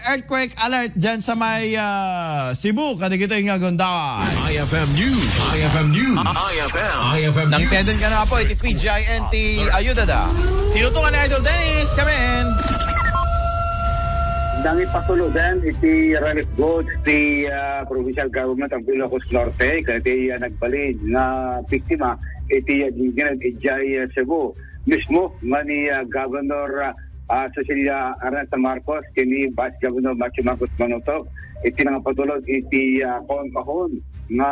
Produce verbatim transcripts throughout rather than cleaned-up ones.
earthquake alert dyan sa may, ah, Cebu, kadagitoy nga gundaway. I F M News. I F M News. I F M. I F M Nang News. Tenden ka na po, iti P G I N ti ayuda da. Tinutungan ni Idol Dennis, kamen. Nangipatulod iti relief goods ti, ah, provincial government of Ilocos Norte, kadagiti, ah, nagbalin nga biktima iti, ah, gingined idiay, ah, Cebu. Mismo nga ni, ah, Governor, ah, ah, Cecilia Ernesto Marcos, ken ni Vice Governor Matthew Marcos Manotog, iti nangipatulod iti, ah, kahon-kahon nga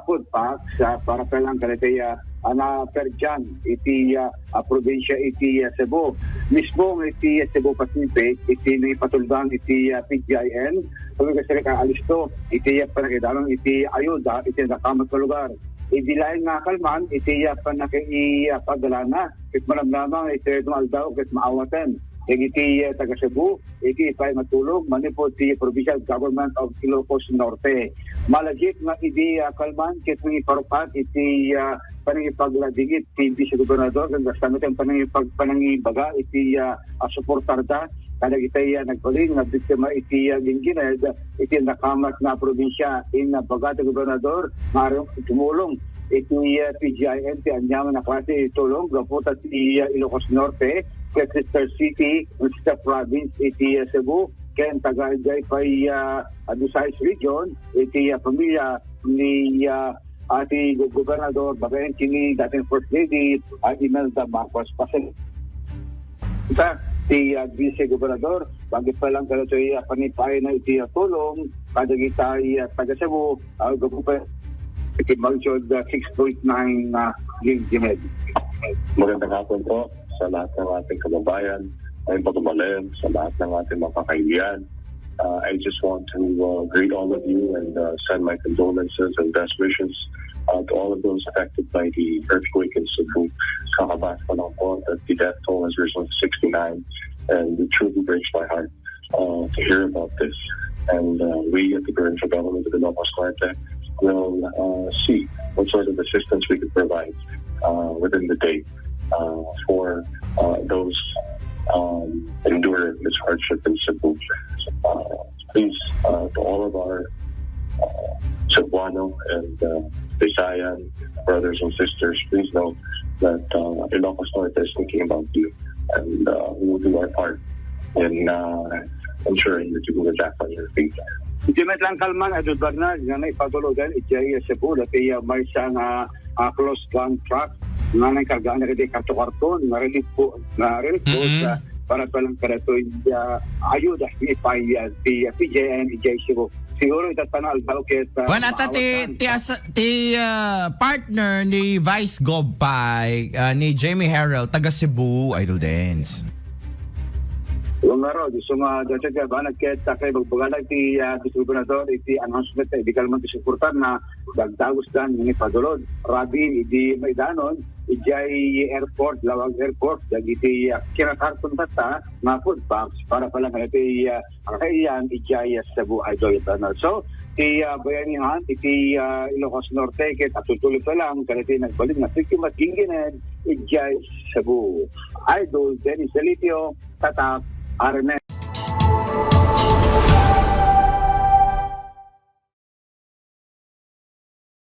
food packs, ah, para pa lang kadagiti, ah, ah, naperdian iti, ah, ah, probinsya iti, ah, Cebu. Mismo nga iti, ah, Cebu Pacific, iti nangipatuldan iti, ah, P G I N, kami kasi nakaalisto iti, ah, panagidalon iti ayuda iti nakamat nga lugar. Idi laeng nga kalman iti, ah, panaki-, ah, pagalana, ket manamnama nga iti daytoy nga aldaw ket maawaten dagiti, ah, taga Cebu iti ipaay nga tulong manipud ti Provincial Government of Ilocos Norte. Malagip nga idi, ah, kalman ket mangiparukat iti, ah, panangipagladingit ti Vice Gobernador ken kasta met ti panangipag-, panangibaga iti, ah, ah, suportarda kadagiti, ah, nagbalin nga biktima iti, ah, gingined iti nakamat nga probinsya. Inbaga ti Gobernador nga aron tumulong iti, ah, P G I N ti aniaman a klase ti tulong gapu ta ti, ah, Ilocos Norte ket sister city, sister province iti, ah, Cebu, ken taga idiay pay, ah, Visayas Region iti, ah, pamilya ni, ah, ah, ti Go-, Gobernador babaen ken ni dating First Lady, ah, Imelda Marcos. Pasen-, ta, ti, ah, Vice Gobernador, bagay pa lang kadatoy, ah, panipaayna iti, ah, tulong kadagiti, ah, taga Cebu, ah, gapu pa iti magnitude, ah, six point nine na gingined. Magandang hapon po sa lahat ng ating kababayan, ay pagmalen sa lahat ng ating mga kaibigan. Uh, I just want to, uh, greet all of you and, uh, send my condolences and best wishes, uh, to all of those affected by the earthquake in Cebu. Kakabasa ko lang po that the death toll has risen to sixty-nine, and it truly breaks my heart, uh, to hear about this. And, uh, we at the provincial government of Ilocos Norte will, uh, see what sort of assistance we can provide, uh, within the day, uh, for, uh, those, um, enduring this hardship in Cebu. Uh, please, uh, to all of our, uh, Cebuano and, uh, Visayan brothers and sisters, please know that, uh, Ilocos Norte is thinking about you, and, uh, we will do our part in, uh, ensuring that you will get back on your feet. Iti met lang kalman, Idol Bernard, nga naipatuludan iti Cebu, dati, uh, maysa nga, uh, close contract nga nangkargaan na iti karto-karton nga relief po, nga relief goods, Mm-mm. uh, para pa lang kadatoy, uh, ayuda ni ipay, uh, ti, uh, P J N, iti Cebu. Siguro itatta nga aldaw ket, uh, Wen, ata ti, maawatan. Ti as-, ti, uh, partner ni Vice Gov pay, uh, ni Jamie Harrell, taga Cebu, Idol Dens. Wen ngarud, isu nga, Jessica, ba, nagket, uh, kay bagbagana ti, uh, Vice Gobernador, iti announcement, eh, di ka naman ti suportar na dagdagusdan ni Padulod. Rabi, idi maidanon, idiay airport, Laoag Airport, dagiti, ah, kinakarton tatta nga food packs para pa lang iti, ah, kakaiyan idiay, ah, Cebu, Idol Bernard. So, ti, ah, bayanihan iti, ah, Ilocos Norte, ket atutuloy pa lang, kadagiti nagbalin nga biktima gingined idiay Cebu. Idol Dennis Delitio, Tatak, R M N.